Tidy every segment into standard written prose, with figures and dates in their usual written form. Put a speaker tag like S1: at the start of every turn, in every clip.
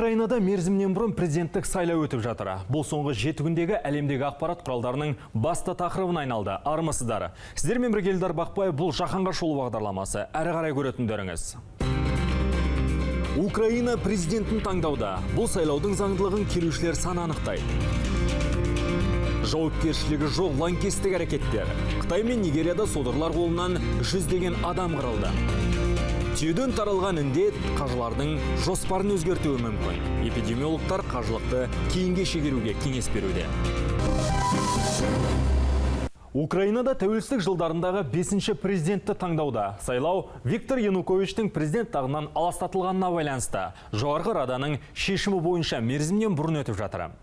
S1: Украинада мерзімнен бұрын президенттік сайлау өтіп жатыр. Бұл соңғы 7 күндегі әлемдегі ақпарат құралдарының басты тақырыбына айналды. Армысыздар? Сіздермен бірге Елдар Бақпай, бұл «Жаһанға шолу» бағдарламасы. Әрі қарай көретіндеріңіз. Украина президентін таңдауда. Бұл сайлаудың заңдылығын келушілер саны анықтайды. Жауапкершілігі жоқ лаңкестік әрекеттер. Қытай мен Нигерияда содырлар қолынан жүздеген адам қырылды. Түйеден таралған індет қажылардың жоспарын өзгертуі мүмкін. Эпидемиологтар қажылықты кейінге шегеруге кеңес беруде. Украинада тәуелсіздік жылдарындағы бесінші президентті таңдауда. Сайлау Виктор Януковичтің президент тағынан аластатылғанына байланысты Жоғарғы Раданың шешімі бойынша мерзімнен бұрын өтіп жатыр.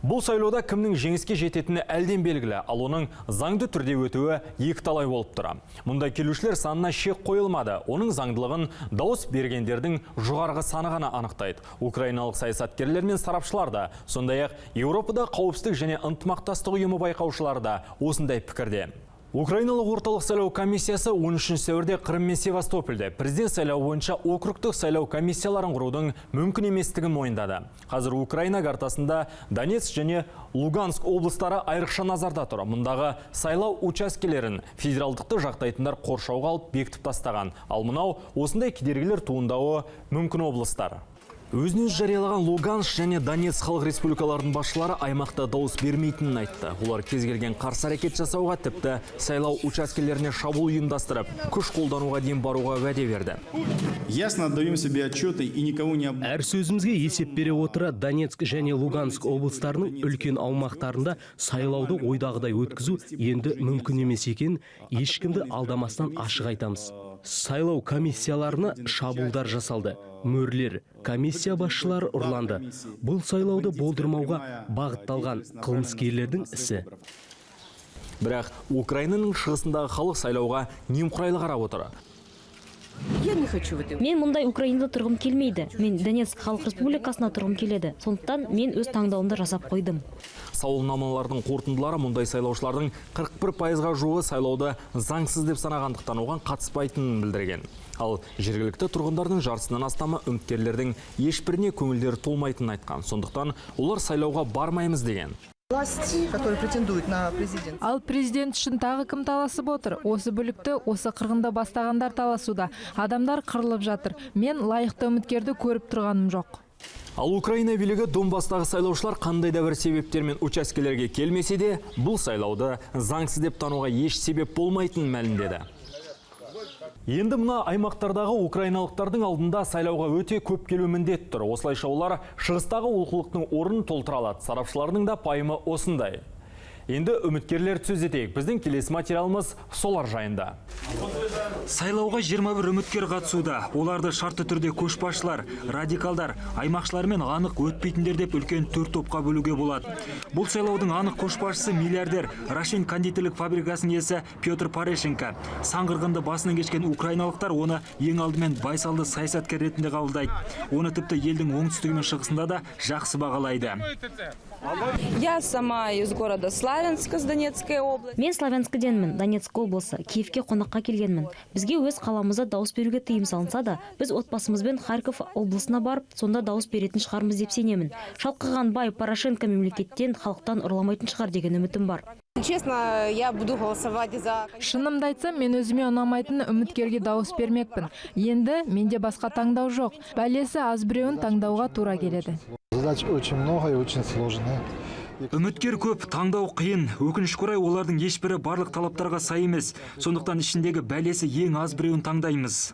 S1: Бұл сайлауда кімнің жеңіске жететіні әлден белгілі, ал оның заңды түрде өтуі екі талай болып тұр. Мұнда келушілер санына шек қойылмады. Оның заңдылығын дауыс бергендердің жоғарғы саны ғана анықтайды. Украиналық саясаткерлер мен сарапшылар да, сондай-ақ Еуропада қауіпсіздік және ынтымақтастық ұйымы байқаушылары да осындай пікірде. Украиналық орталық сайлау комиссиясы 13 сәуірде Қырым мен Севастопольде президент сайлауы бойынша округтық сайлау комиссияларын құрудың мүмкін еместігін мойындады. Қазір Украина картасында Донецк және Луганск облыстары айрықша назарда тұр. Мұндағы сайлау учаскелерін федералдықты жақтайтындар қоршауға алып, бекітіп тастаған. Ал мынау осындай кедергілер туындауы мүмкін облыстар. Өзін өзі жариялаған Луганск және Донецк халық республикаларының басшылары аймақта дауыс бермейтінін айтты. Олар кез келген қарсы әрекет жасауға, тіпті сайлау учаскелеріне шабуыл ұйымдастырып, күш қолдануға дейін баруға уәде берді.
S2: Ясно отдаем себе отчеты и никого не об...
S3: Әр сөзімізге есеп бере отыра, Донецк және Луганск облыстарының үлкен аумақтарында сайлауды ойдағыдай өткізу енді мүмкін емес екенін ешкімді алдамастан ашық айтамыз. Сайлау комиссияларына шабуылдар жасалды, мөрлер, комиссия басшылары ұрланды. Бұл сайлауды болдырмауға бағытталған қылмыскерлердің ісі.
S1: Бірақ Украинаның шығысындағы халық сайлауға немқұрайлы қарап отыр.
S4: Я не хочу в этой
S5: Мен мұндай Украинада тұрғым келмейді. Мен Донецк халық республикасында тұрғым келеді. Сондықтан мен өз таңдауымды жасап қойдым.
S1: Сауалнамалардың қорытындылары мұндай сайлаушылардың 41%-ға жуығы сайлауды заңсыз деп санағандықтан, оған қатыспайтынын білдірген. Ал жергілікті тұрғындардың жартысынан астамы үміткерлердің ешбіріне көңілдері толмайтынын айтқан. Сондықтан олар сайлауға бармаймыз деген.
S6: Власти, которые претендуют на президента.
S7: Ал президент үшін тағы кім таласып отыр? Осы бүлікті, осы қырғынды бастағандар таласуда. Адамдар қырылып жатыр. Мен лайықты үміткерді көріп тұрғаным жоқ.
S1: Ал Украина билігі Донбастағы сайлаушылар қандай да бір себептермен учаскелерге келмесе де, бұл сайлауды заңсыз деп тануға еш себеп болмайтынын мәлімдеді. Енді мына аймақтардағы украиналықтардың алдында сайлауға өте көп келу міндет тұр. Осылайша олар шығыстағы олқылықтың орнын толтыра алады. Сарапшылардың да пайымы осындай. Енді үміткерлерді сөз етейік. Біздің келесі материалымыз солар жайында.
S8: Сайлауға 21 үміткер қатысуда. Оларды шартты түрде көшбасшылар, радикалдар, аймақшылар мен анық өтпейтіндер деп үлкен төрт топқа бөлуге болады. Бұл сайлаудың анық көшбасшысы – миллиардер, Рошен кондитерлік фабрикасының иесі Петр Порошенко. Сан қырғынды басынан кешкен украиналықтар оны ең алдымен байсалды саясаткер ретінде қабылдайды. Оны тіпті елдің оңтүстігі мен шығысында да жақсы бағалайды.
S9: Я сама из города Славянска, с Донецкой области.
S5: Мен Славянскіденмін, Донецк облысы. Киевке қонаққа келгенмін. Бізге өз қаламызда дауыс беруге тыйым салынса да, біз отбасымызбен Харьков облысына барып, сонда дауыс беретін шығармыз деп сенемін. Шалқыған бай Порошенко мемлекеттен, халықтан ұрламайтын шығар деген үмітім бар.
S9: Честно, я буду голосовать за.
S7: Шынымды айтсам, мен өзіме ұнамайтын үміткерге дауыс бермекпін. Енді менде басқа таңдау жоқ. Бәлесі аз біреуін таңдауға тура келеді.
S10: Задач очень много и очень сложные.
S8: Үміткер көп, таңдау қиын. Өкінішке орай, олардың ешбірі барлық талаптарға сай емес. Сондықтан ішіндегі бәлесі ең аз біреуін таңдаймыз.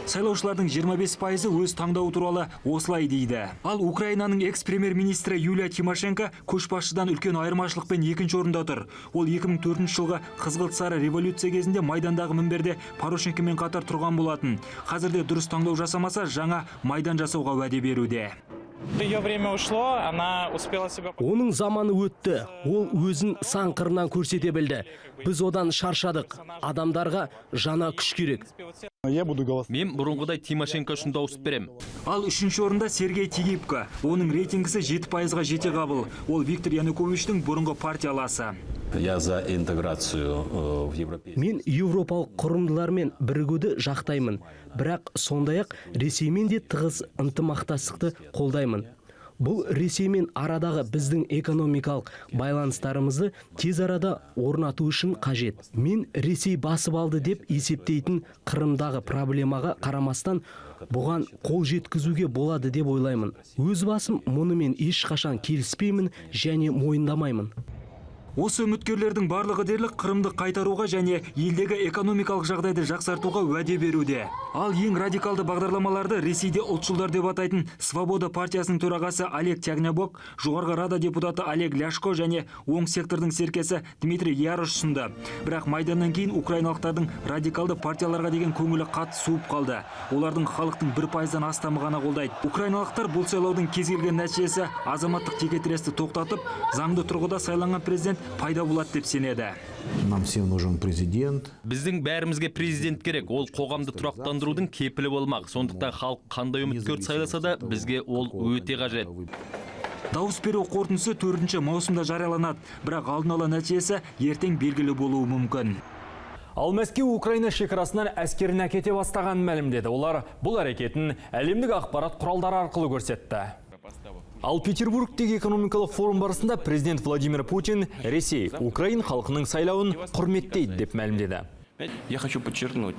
S8: Сайлаушылардың 25%-ы өз таңдауы туралы осылай дейді. Ал Украинаның экс-премьер-министрі Юлия Тимошенко көшбасшыдан үлкен айырмашылықпен екінші орында тұр. Ол 2004 жылғы қызғылт сары революция кезінде Майдандағы мінберде Порошенкомен қатар тұрған болатын. Қазірде дұрыс таңдау жасамаса, жаңа Майдан жасауға уәде беруде.
S11: Ее время ушло, она успела себя.
S3: Оның заманы өтті. Ол өзін сан қырынан көрсете білді. Біз одан шаршадық. Адамдарға жаңа күш керек.
S2: Я буду голосовать.
S12: Мен бұрынғыдай Тимошенко үшін дауыс берем.
S8: Ал үшінші орында Сергей Тигипко. Оның рейтингісі 7%-ға жете қабыл. Ол Виктор Януковичтің бұрынғы партияласы.
S13: Я за интеграцию в европейский.
S3: Мен еуропалық құрылымдармен бірігуді жақтаймын, бірақ сондай-ақ Ресеймен де тығыз ынтымақтастықты қолдаймын. Бұл Ресеймен арадағы біздің экономикалық байланыстарымызды тез арада орнату үшін қажет. Мен Ресей басып алды деп есептейтін Қырымдағы проблемаға қарамастан, бұған қол жеткізуге болады деп ойлаймын. Өз басым мұнымен ешқашан келіспеймін және мойындамаймын.
S8: Осы үміткерлердің барлығы дерлік Қырымды қайтаруға және елдегі экономикалық жағдайды жақсартуға уәде беруде. Ал ең радикалды бағдарламаларды Ресейде ұлтшылдар деп атайтын Свобода партиясының төрағасы Олег Тягнибок, Жоғарғы Рада депутаты Олег Ляшко және оң сектордың серкесі Дмитрий Ярош ұсынды. Бірақ Майданнан кейін украиналықтардың радикалды партияларға деген көңілі қатты суып қалды. Олардың халықтың 1%-дан астамы ғана қолдайды. Украиналықтар бұл сайлаудың кез келген нәтижесі азаматтық текетіресті тоқтатып, заңды тұрғыда сайланған президент пайда болады деп сенеді.
S14: Нам всем нужен президент.
S12: Біздің бәрімізге президент керек. Ол қоғамды тұрақтандырудың кепілі болмақ. Сондықтан халық қандай үміткерді сайласа да, бізге ол өте қажет.
S8: Дауыс беру қорытындысы 4 маусымда жарияланады, бірақ алдын ала нәтижесі ертең белгілі болуы мүмкін.
S1: Ал Мәскеу Украина шекарасынан әскерін әкете бастағанын мәлімдеді. Олар бұл әрекетін әлемдік ақпарат құралдары арқылы көрсетті. Ал Петербургтегі экономикалық форум барысында президент Владимир Путин Ресей украин халқының сайлауын құрметтейді деп мәлімдеді.
S15: Я хочу подчеркнуть,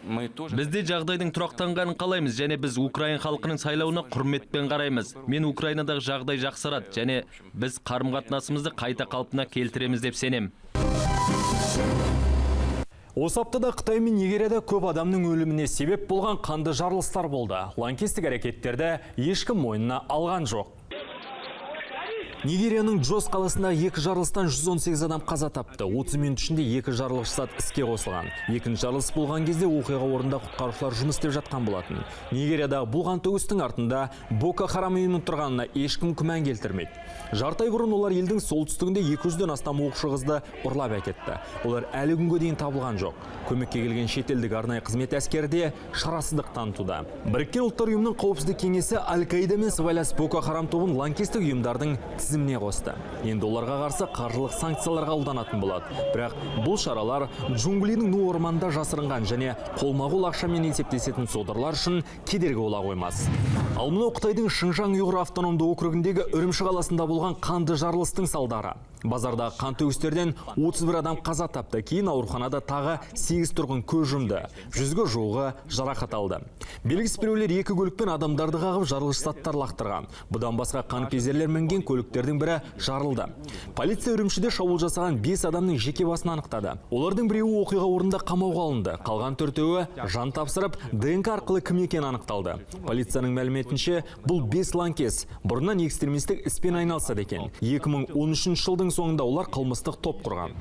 S15: мы тоже.
S12: Бізде жағдайдың тұрақтанғанын қалаймыз және біз украин халқының сайлауына құрметпен қараймыз. Мен Украинадағы жағдай жақсарады және біз қарым қатынасымызды қайта қалпына келтіреміз деп сенем.
S1: Осы аптада Қытай мен Нигерияда көп адамның өліміне себеп болған қанды жарылыстар болды. Лаңкестік әрекеттерді ешкім мойнына алған жоқ. Нигерияның Джос қаласындағы екі жарылыстан 118 адам қаза тапты. 30 минут ішінде екі жарылғыш зат іске қосылған. Екінші жарылыс болған кезде оқиға орнында құтқарушылар жұмыс істеп жатқан болатын. Нигериядағы бұл қантөгістің артында Боко Харам ұйымының тұрғанына ешкім күмән келтірмейді. Жарты ай бұрын олар елдің солтүстігінде 200-ден астам оқушы қызды ұрлап әкетті. Олар әлі күнге дейін табылған жоқ. Көмекке келген шетелдік арнайы қызмет әскері де шарасыздық танытуда. Біріккен Ұлттар Ұйымының қауіпсіздік кеңесі Аль-Каида мен сыбайлас Боко Харам тобын лаңкестік ұйымдардың тізіміне қосты. Енді оларға қарсы қаржылық санкциялар қабылданатын болады. Бірақ бұл шаралар джунглидің ну орманында жасырынған және қолма-қол ақшамен есептесетін содырлар үшін кедергі бола қоймас. Ал мынау Қытайдың Шыңжаң Ұйғыр автономды округіндегі Үрімші қаласында болған қанды жарылыстың салдары. Базардағы қантөгістерден 31 адам қаза тапты. Кейін ауруханада тағы 8 тұрғын көз жұмды. 100-ге жуығы жарақат алды. Белгісіз біреулер екі көлікпен адамдарды қағып, жарылғыш заттар лақтырған. Бұдан басқа қаныпезерлер мінген көліктердің бірі жарылды. Полиция Үрімшіде шабуыл жасаған 5 адамның жеке басын анықтады. Олардың біреуі оқиға орнында қамауға алынды. Қалған төртеуі жан тапсырып, ДНК арқылы кім екені анықталды. Полицияның мәліметінше, бұл 5 лаңкес бұрыннан экстремистік іспен айналысады екен. 2013 жылдың соңында олар қылмыстық топ құрған.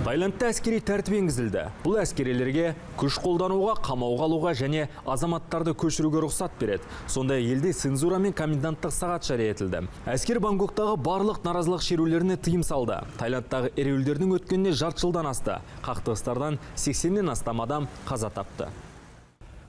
S1: Таиландта әскери тәртіп енгізілді. Бұл әскерилерге күш қолдануға, қамауға алуға және азаматтарды көшіруге рұқсат береді. Сондай елде цензура мен коменданттық сағат жария етілді. Әскер Бангкоктағы барлық наразылық шерулеріне тыйым салды. Таиландтағы ереуілдердің өткеніне жарты жылдан асты. Қақтығыстардан 80-нен астам адам қаза тапты.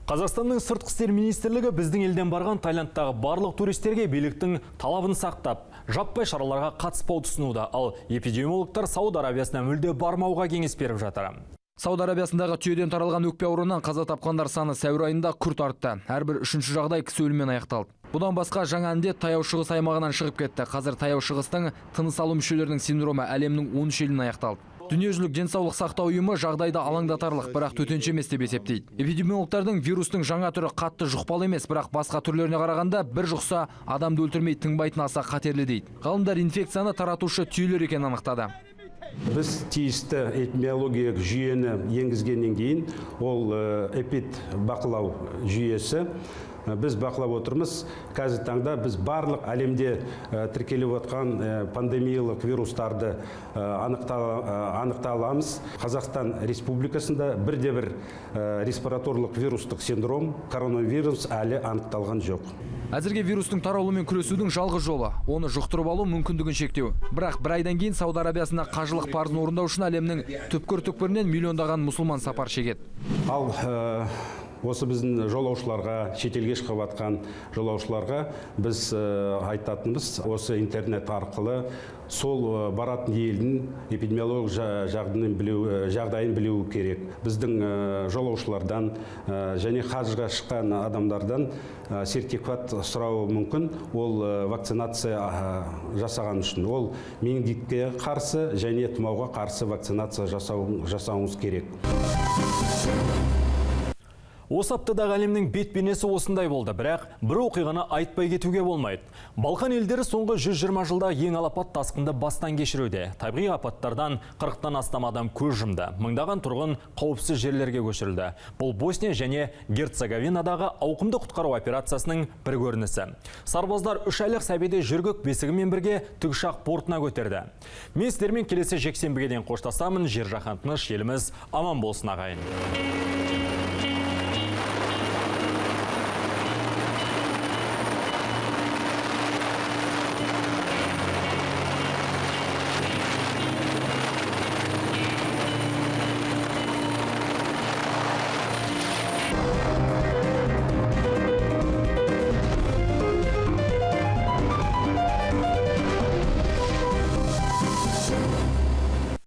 S1: Қазақстанның сыртқы істер министрлігі біздің елден барған Таиландтағы барлық туристерге биліктің талабын сақтап, жаппай шараларға қатыспауды ұсынуда. Ал эпидемиологтар Сауд Арабиясына мүлде бармауға кеңес беріп жатыр.
S16: Сауд Арабиясындағы түйеден таралған өкпе ауруынан қаза тапқандар саны сәуір айында күрт артты. Әрбір үшінші жағдай кісі өлімімен аяқталды. Бұдан басқа жаңа індет Таяу Шығыс аймағынан шығып кетті. Қазір Таяу Шығыстың тыныс алу мүшелерінің синдромы әлемнің 13 еліне аяқталды. Дүниежүзілік денсаулық сақтау ұйымы жағдайды алаңдатарлық, бірақ төтенше емес деп есептейді. Эпидемиологтардың вирустың жаңа түрі қатты жұқпалы емес, бірақ басқа түрлеріне қарағанда бір жұқса, адамды өлтірмей тыңбайтын аса қатерлі дейді. Ғалымдар инфекцияны таратушы түйелер екенін анықтады.
S17: Біз тиісті эпидемиологиялық жүйені енгізгеннен кейін, ол эпид бақылау жүйесі, біз бақылап отырмыз. Қазіргі таңда біз барлық әлемде тіркеліп отқан пандемиялық вирустарды анықта аламыз. Қазақстан Республикасында бірде бір респираторлық вирустық синдром, коронавирус әлі анықталған жоқ.
S16: Әзірге вирустың таралуымен күресудің жалғыз жолы – оны жұқтырып алу мүмкіндігін шектеу. Бірақ бір айдан кейін Сауд Арабиясына қажылық парызын орындау үшін әлемнің түпкір-түкпірінен миллиондаған мұсылман сапар шегеді.
S17: Ал Осы біздің жолаушыларға, шетелге шығып жатқан жолаушыларға біз айтатынымыз, осы интернет арқылы сол баратын елдің эпидемиологиялық жағдайын білуі керек. Біздің жолаушылардан және хажға шыққан адамдардан сертификат сұрауы мүмкін, ол вакцинация жасаған үшін. Ол менингитке қарсы және тұмауға қарсы вакцинация жасауыңыз керек.
S1: Осы аптадағы әлемнің бет бейнесі осындай болды, бірақ бір оқиғаны айтпай кетуге болмайды. Балқан елдері соңғы 120 жылда ең алапат тасқынды бастан кешіруде. Табиғи апаттардан 40-тан астам адам көз жұмды. Мыңдаған тұрғын қауіпсіз жерлерге көшірілді. Бұл Босния және Герцеговинадағы ауқымды құтқару операциясының бір көрінісі. Сарбаздар 3 айлық сәбиді жөргек бесігімен бірге тікұшақ бортына көтерді. Мен сіздермен келесі жексенбіге дейін қоштасамын. Жер жаһан тыныш, еліміз аман болсын, ағайын.